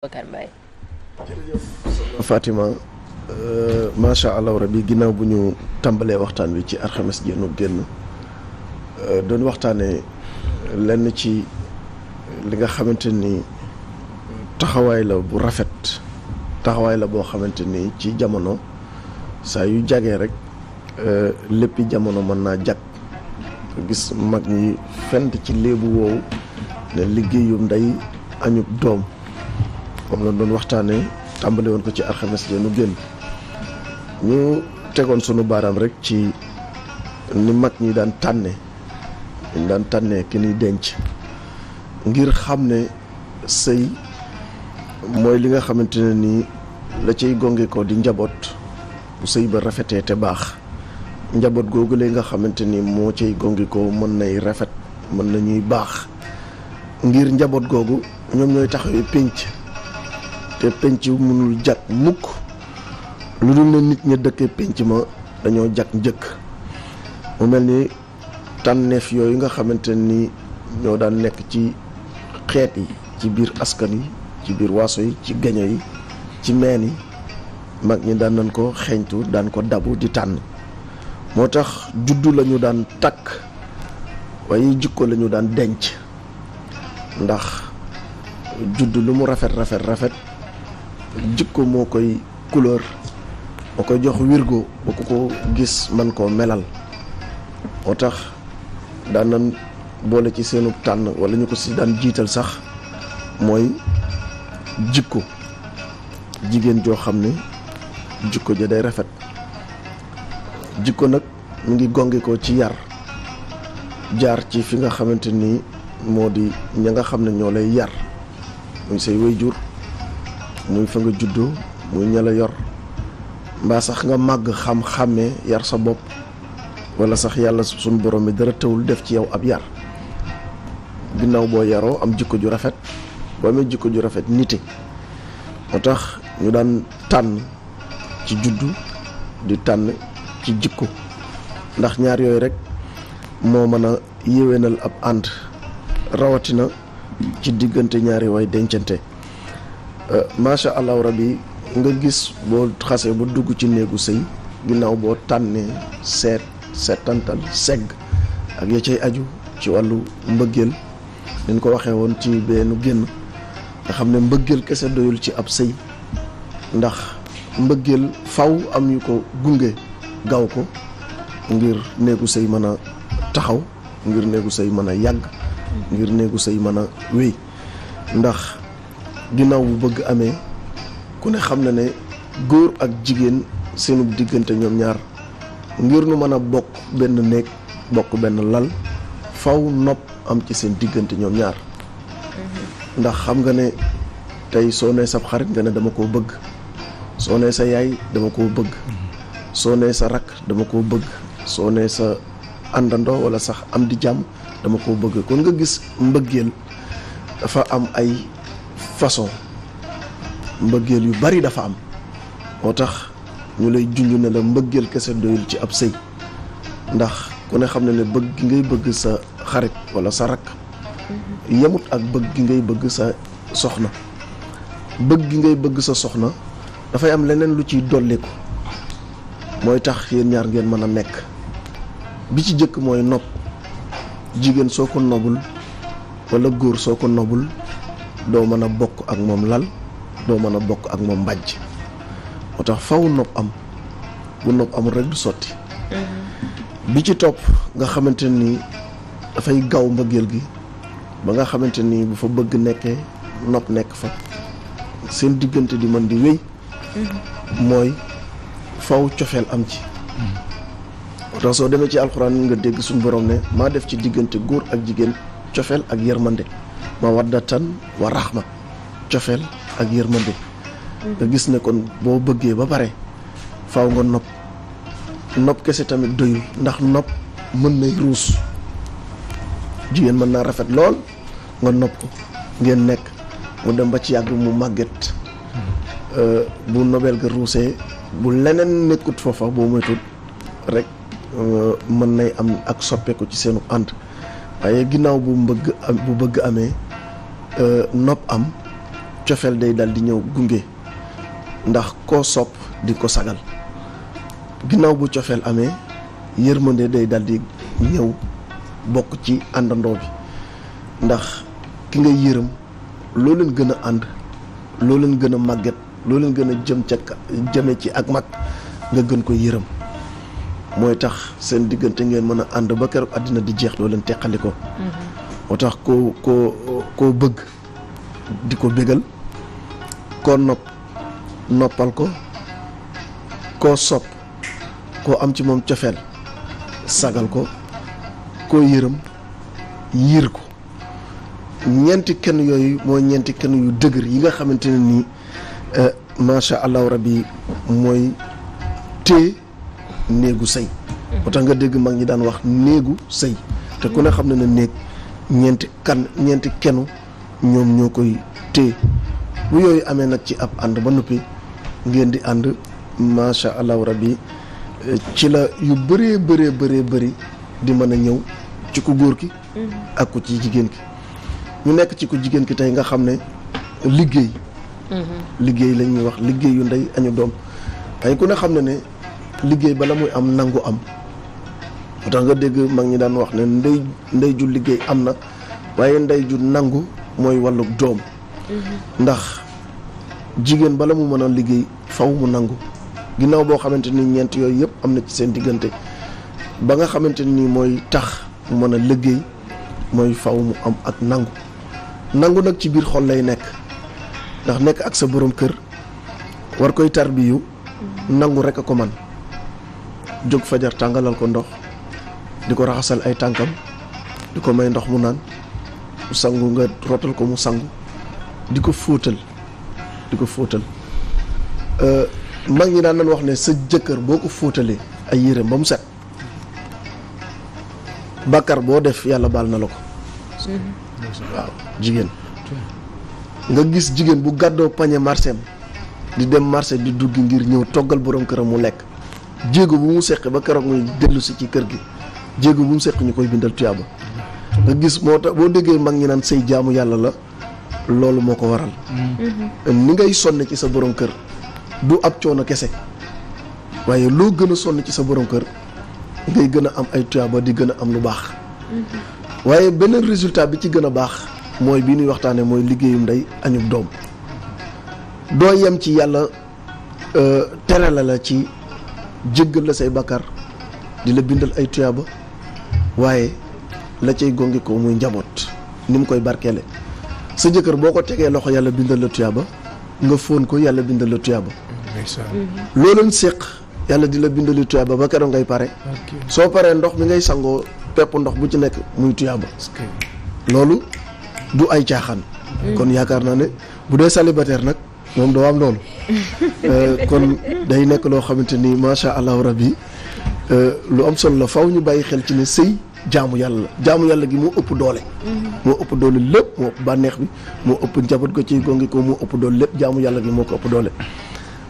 Bakar Mbaye. jërëjëf soxna Fatima macha allah rabi ginnaaw bu ñu tàmbalee waxtaan wi ci alxames ji nu génn doon waxtaanee lenn ci li nga xamante ni taxawaay la bu rafet taxawaay la boo xamante ni ci jamono saa yu jagee rek léppi jamono mën naa jag gis mag ñi fent ci léebu woowu ne liggéeyu ndey añub doom moom la doon waxtaanee tàmbali woon ko ci alxames ji nu génn ñu tegoon sunu baaraam rek ci ni mag ñi daan tànnee ki ñuy denc ngir xam ne sëy mooy li nga xamante ne nii la cay gonge ko di njaboot bu sëy ba rafetee te baax njaboot googu la nga xamante ni moo cay gonge ko mën nay rafet mën nañuy baax ngir njaboot googu ñoom ñooy taxawee pénc te penc mënul jag mukk lu dul ne nit ña dëkkee penc ma dañoo jag njëkk mu mel ni tànneef yooyu nga xamante ni ñoo daan nekk ci xeet yi ci biir askan yi ci biir waaso yi ci gaño yi ci meen yi mag ñi daan nañ ko xeeñtu daan ko dabu di tànn moo tax juddu lañu daan takk waaye jikko lañu daan denc ndax juddu lu mu rafet jikko moo koy couleur moo koy jox wirgo ba ku ko gis man koo melal moo tax daan nan boole ci seenu tànn wala ñu ko si daan jiital sax mooy jikko jigéen joo xam ne jikko ja day rafet jikko nag mu ngi gonge ko ci yar jaar ci fi nga xamante ni moo di ña nga xam ne ñoo lay yar muy say waajur muy fa nga juddoo muy ña la yor mbaa sax nga màgg xam-xàmmee yar sa bopp wala sax yàlla suñu borom mi dara tawul def ci yow ab yar ginnaaw boo yaroo am jikko ju rafet boo amee jikko ju rafet nite moo tax ñu daan tànn ci juddu di tànn ci jikko ndax ñaar yooyu rek moo mën a yéwénal ab ànd rawatina ci diggante ñaari way dencante macha allahu rabbi nga gis boo xasee ba dugg ci néegu sëy ginnaaw boo tànnee seetantal segg ak ya cay aju ci wàllu mbëggeel dañ ko waxee woon ci benn génn nga xam ne mbëggeel kese doyul ci ab sëy ndax mbëggeel faw am yu ko gunge gaw ko ngir néegu sëy mën a taxaw ngir néegu sëy mën a yàgg ngir néegu sëy mën a wéy ndax ginnaaw bu bëgg amee ku ne xam na ne góor ak jigéen seenu diggante ñoom ñaar ngir nu mën a bokk benn néeg bokk benn lal faw nopp am ci seen diggante ñoom ñaar ndax xam nga ne tey soo nee sab xarit nga ne dama koo bëgg soo nee sa yaay dama koo bëgg soo nee sa rakk dama koo bëgg soo nee sa àndandoo wala sax am di jàmm dama koo bëgg kon nga gis mbëggeel dafa am ay façon mbëggeel yu bari dafa am moo tax ñu lay junj ne la mbëggeel kese doyul ci ab sëy ndax ku ne xam ne ne bëgg gi ngay bëgg sa xarit wala sa rakk yemut ak bëgg gi ngay bëgg sa soxna bëgg gi ngay bëgg sa soxna dafay am leneen lu ciy dolliku mooy tax yéen ñaar ngeen mën a nekk bi ci jëkk mooy nopp jigéen soo ko nobul wala góor soo ko nobul doo mën a bokk ak moom lal doo mën a bokk ak moom mbàjj moo tax faw nopp am bu nopp amul rek du sotti bi ci topp nga xamante ni dafay gaw mbëggeel gi ba nga xamante ni bu fa bëgg nekkee nopp nekk fa seen diggante di mën di wéy mooy faw cofeel am ci moo tax soo demee ci alxuraan nga dégg suñu borom ne maa def ci diggante góor ak jigéen cofeel ak yërmande mawaddatan wa rahma cofeel ak yërmande nga gis ne kon boo bëggee ba pare faaw nga nopp kese tamit doyul ndax nopp mën nay ruus jigéen mën naa rafet lool nga nopp ko ngeen nekk mu dem ba ci yàgg mu màgget bu nobel ga ruusee bu leneen nekkut foofa boo moytul rek mën nay am ak soppeeku ci seenu ànd waaye ginnaaw bu bëgg amee nopp am cofeel day dal di ñëw gunge ndax koo sopp di ko sagal ginnaaw bu cofeel amee yërmande day dal di ñëw bokk ci àndandoo bi ndax ki ngay yërëm loo leen gën a ànd loo leen gën a màgget loo leen gën a jëme ci ak mag nga gën ko yërëm mooy tax seen diggante ngeen mën a ànd ba keroog àddina di jeex doo leen teqali ko moo tax koo bëgg di ko bégal koo noppal ko koo sopp koo am ci moom cofeel sagal ko koo yërëm yiir ko ñeenti kenn yooyu mooy ñeenti kenn yu dëgër yi nga xamante ne nii macha allahu rabbi mooy téye néegu sëy moo tax nga dégg mag ñi daan wax néegu sëy te ku ne xam ne néeg ñeenti kenu ñoom ñoo koy téye bu yooyu amee nag ci ab ànd ba noppi ngeen di ànd macha allahu rabbi ci la yu bëree bëri di mën a ñëw ci ku góor ki ak ku ci jigéen ki ñu nekk ci ku jigéen ki tey nga xam ne liggéey la ñuy wax liggéey yu ndey añu doom ay ku ne xam ne liggéey bala muy am nangu am moo tax nga dégg mag ñi daan wax ne ndey ju liggéey am na waaye ndey ju nangu mooy wàllu doom ndax jigéen bala mu mën a liggéey faw mu nangu ginnaaw boo xamante ni ñeent yooyu yëpp am na ci seen diggante ba nga xamante ni mooy tax mu mën a liggéey mooy faw mu am ak nangu nag ci biir xol lay nekk ndax nekk ak sa borom kër war koy tarbiyu nangu rek a ko man jóg fajar tàngalal ko ndox di ko raxasal ay tànkam di ko may ndox mu naan mu sangu nga rotal ko mu sangu di ko fóotal mag ñi daan nañ wax ne sa jëkkër boo ko fóotalee ay yéreem ba mu set bàkkar boo def yàlla baal na la ko waaw jigéen nga gis jigéen bu gàddoo pañe marché di dem marché di dugg ngir ñëw toggal borom këram mu lekk jéego bu mu seqi ba keroog muy dellu si ci kër gi jéego bu mu seqi ñu koy bindal tuyaaba nga gis moo tax boo déggee mag ñi naan say jaamu yàlla la loolu moo ko waral ni ngay sonne ci sa borom kër du ab coono kese waaye loo gën a sonn ci sa borom kër ngay gën a am ay tuyaaba di gën a am lu baax waaye beneen résultat bi ci gën a baax mooy bii ñuy waxtaane mooy liggéeyum ndey añub doom doo yem ci yàlla tere la ci jéggal la say bakkar di la bindal ay tuyaaba waaye la cay gongi ko muy njaboot ni mu koy barkeele sa jëkkër boo ko tegee loxo yàlla bindal la tuyaaba nga fóon ko yàlla bindal la tuyaaba looloon séq yàlla di la bindali tuyaaba ba keroog ngay pare soo paree ndox mi ngay sangoo pepp ndox bu ci nekk muy tuyaaba loolu du ay caaxaan kon yaakaar naa ne bu dee célibataire nag moom doo am loolu kon day nekk loo xamante ni macha allahu rabbi lu am solo la faw ñu bàyyi xel ci ne sëy jaamu yàlla gi moo ëpp doole moo ëpp doole lépp moo ëpp bànneex bi moo ëpp njaboot ko ci gongi ko moo ëpp doole lépp jaamu yàlla gi moo ko ëpp doole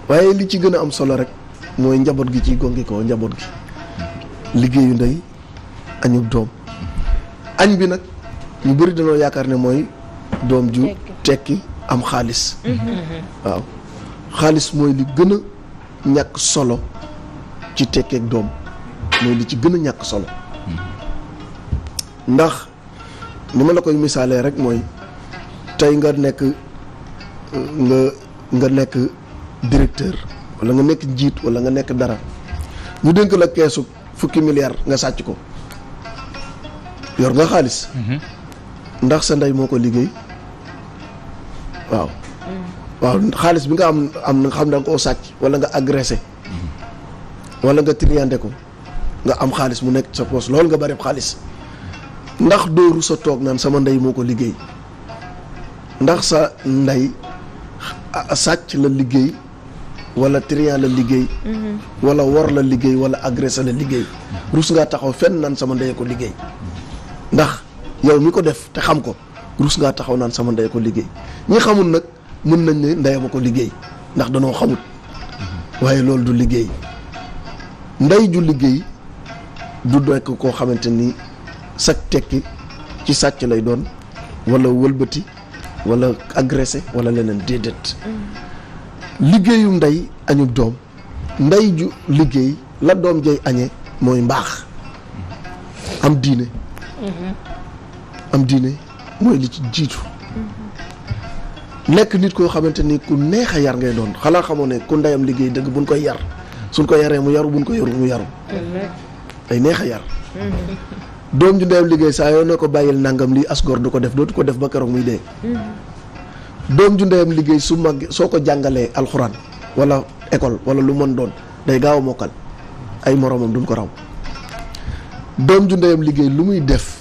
waaye li ci gën a am solo rek mooy njaboot gi ciy gongi ko njaboot gi liggéeyu ndey añub doom añ bi nag ñu bëri dañoo yaakaar ne mooy doom ju tekki am xaalis waaw xaalis mooy li gën a ñàkk solo ci tekkeek doom mooy li ci gën a ñàkk solo ndax ni ma la koy misaalee rek mooy tey nga nekk nga nekk directeur wala nga nekk njiit wala nga nekk dara ñu dénk la keesu fukki milliards nga sàcc ko yor nga xaalis ndax sa ndey moo ko liggéey waaw xaalis bi nga am na xam da nga koo sàcc wala nga agressé wala nga triandé ko nga am xaalis mu nekk sa poos loolu nga bari xaalis ndax dooru sa toog naan sama ndey moo ko liggéey ndax sa ndey sàcc la liggéey wala trian la liggéey wala wor la liggéey wala agressé la liggéey rus ngaa taxaw fenn naan sama ndey ko liggéey ndax yow mi ko def te xam ko rus ngaa taxaw naan sama ndey ko liggéey ñi xamul nag mën nañ ne ndeyama ko liggéey ndax danoo xamut waaye loolu du liggéey ndey ju liggéey du nekk koo xamante ni sag tekki ci sàcc lay doon wala wëlbati wala agressé wala leneen déedéet. liggéeyu ndey añub doom ndey ju liggéey la doom jay añee mooy mbaax am diine. am diine mooy li ci jiitu. nekk nit koo xamante ni ku neex a yar ngay doon xanaa xamoo ne ku ndeyam liggéey dëgg buñ koy yar suñ ko yaree mu yaru buñ ko yaru mu yaru. day neex a yar. doom ju ndeyam liggéey saa yoo ne ko bàyyil nangam lii as góor du ko def dootu ko def ba keroog muy dee. doom ju ndeyam liggéey su mag soo ko jàngalee alxuraan wala école wala lu mën doon day gaaw a mokkal ay moromam duñ ko raw. doom ju ndeyam liggéey lu muy def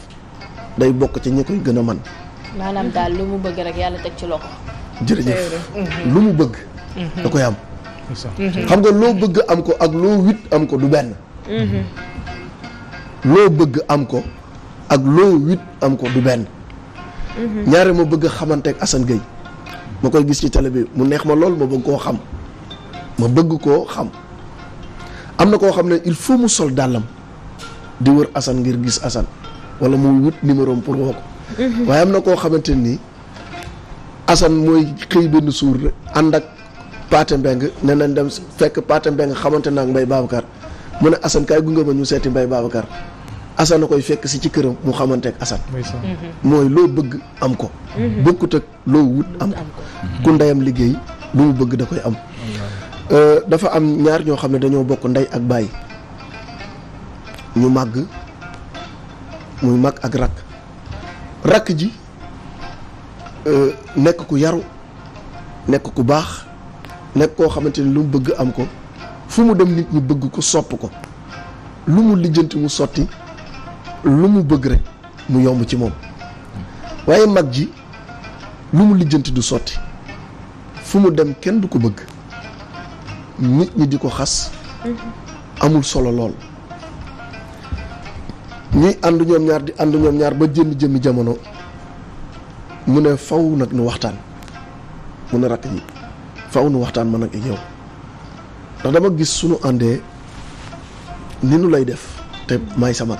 day bokk ci ñi koy gën a man. maanaam daal lu mu bëgg rek yàlla teg ci loxo. jërëjëf lu mu bëgg. da koy am. xam nga loo bëgg am ko ak loo wit am ko du benn. loo bëgg am ko ak loo wit am ko du benn. ñaare ma bëgg xamante ak Assane Gueye ma koy gis ci télé bi mu neex ma lool ma bëgg koo xam ma bëgg koo xam am na koo xam ne il faut mu sol dàllam di wër Assane ngir gis Assane wala mu wut numéro pour woo ko. waaye am na koo xamante ni Assane mooy xëy benn suur ànd ak Paate Mbeng ne nañ dem fekk Paate Mbeng xamante naa ak Mbaye Babacar mu ne Assane kaay gunge ma ñu seeti Mbaye Babacar Assane a koy fekk si ci këram mu xamante ak Assane. mooy loo bëgg am ko. bokkut ak loo wut am ko. ku ndeyam liggéey lu mu bëgg da koy am. dafa am ñaar ñoo xam ne dañoo bokk ndey ak baay ñu màgg muy mag ak rakk. rakk ji nekk ku yaru nekk ku baax nekk koo xamante ni lu mu bëgg am ko fu mu dem nit ñi bëgg ko sopp ko lu mu lijjanti mu sotti lu mu bëgg rek mu yomb ci moom waaye mag ji lu mu lijjanti du sotti fu mu dem kenn du ko bëgg nit ñi di ko xas amul solo lool ñuy ànd ñoom ñaar di ànd ñoom ñaar ba jëmmi jamono mu ne faw nag nu waxtaan mu ne rakk ji faw nu waxtaan man ak yow ndax dama gis sunu àndee ni nu lay def te maay sa mag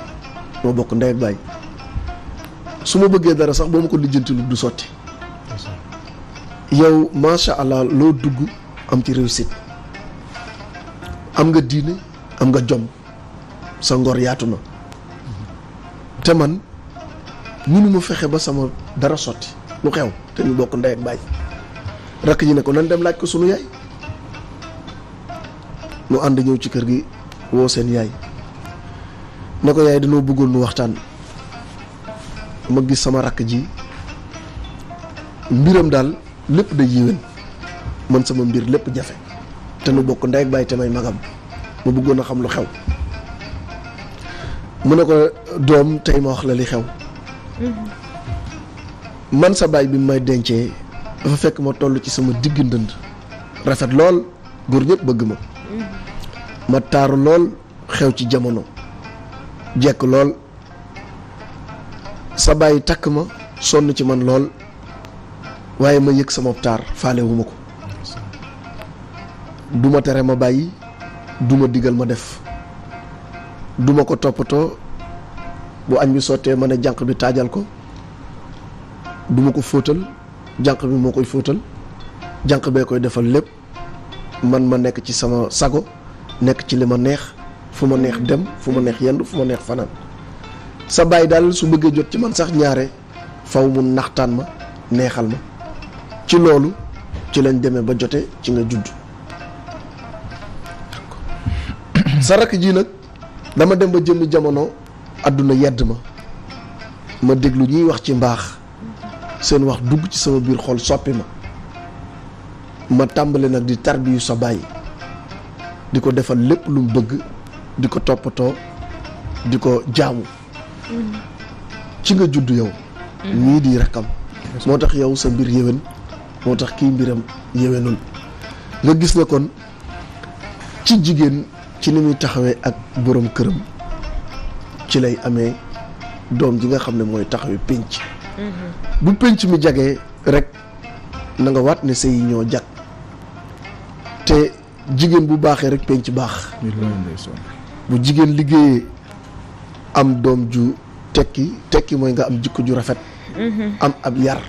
moo bokk ndey ak baay su ma bëggee dara sax boo ma ko lijjanti lu du sotti yow macha allah loo dugg am ci réussite am nga diine am nga jom sa ngor yaatu na te man mënu ma fexe ba sama dara sotti lu xew te ñu bokk ndey ak baay rakk ji ne ko nan dem laaj ko sunu yaay nu ànd ñëw ci kër gi woo seen yaay ne ko yaay dañoo bëggoon nu waxtaan ma gis sama rakk ji mbiram daal lépp da yéwén man sama mbir lépp jafe te nu bokk ndey ak baay te may magam ma bëggoon a xam lu xew mu ne ko doom tey ma wax la li xew man sa baay bi may dencee dafa fekk ma toll ci sama digg ndënd rafet lool góor ñëpp bëgg ma taaru lool xew ci jamono jekk lool sa baay takk ma sonn ci man lool waaye ma yëg sama taar faalewuma ko duma tere ma bàyyi duma digal ma def duma ko toppatoo bu añ bi sottee ma ne jànq bi taajal ko duma ko fóotal jànq bi moo koy fóotal jànq bee koy defal lépp man ma nekk ci sama sago nekk ci li ma neex fu ma neex dem fu ma neex yendu fu ma neex fanaan sa baay daal su bëggee jot ci man sax ñaare faw mu naxtaan ma neexal ma ci loolu ci lañ demee ba jote ci nga judd sa rakk ji nag dama dem ba jëmmi jamono àdduna yedd ma déglu ñuy wax ci mbaax seen wax dugg ci sama biir xol soppi ma tàmbali nag di tarbiyu sa baay di ko defal lépp lu mu bëgg di ko toppatoo di ko jaamu ci nga judd yow ñii di rakkam moo tax yow sa mbir yéwén moo tax kii mbiram yéwénul nga gis ne kon ci jigéen ci ni muy taxawee ak borom këram ci lay amee doom ji nga xam ne mooy taxawee pénc bu pénc mi jagee rek na nga waat ne sëy yi ñoo jag te jigéen bu baaxee rek pénc baax bu jigéen liggéeyee am doom ju tekki mooy nga am jikko ju rafet am ab yar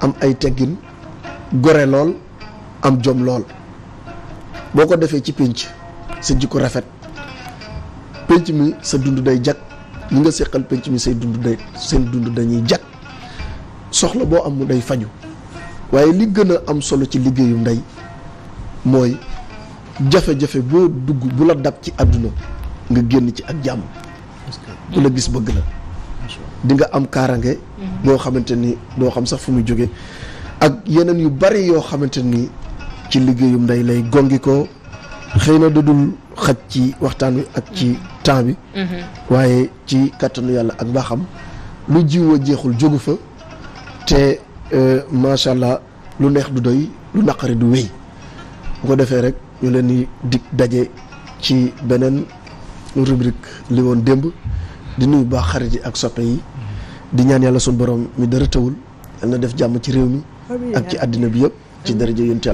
am ay teggin gore lool am jom lool boo ko defee ci pénc sa jikko rafet pénc mi sa dund day jag ñi nga seqal pénc mi seen dund dañuy jag soxla boo am mu day faju waaye li gën a am solo ci liggéeyu ndey mooy jafe-jafe boo dugg bu la dab ci àdduna nga génn ci ak jàmm ku la gis bëgg la di nga am kaarange boo xamante ni doo xam sax fu muy jóge ak yeneen yu bari yoo xamante ni ci liggéeyum ndey lay gongi ko xëy na dadul xaj ci waxtaan wi ak ci temps bi waaye ci kàttanu yàlla ak mbaaxam lu jiwoo jeexul jógu fa te macha allah lu neex du doy lu naqari du wéy bu ko defee rek ñu leen di dig daje ci beneen rubrique li woon démb di nuyu baax xarit yi ak soppe yi di ñaan yàlla suñu borom mi dara tawul yal na def jàmm ci réew mi ak ci àddina bi yëpp ci daraja yonent yàlla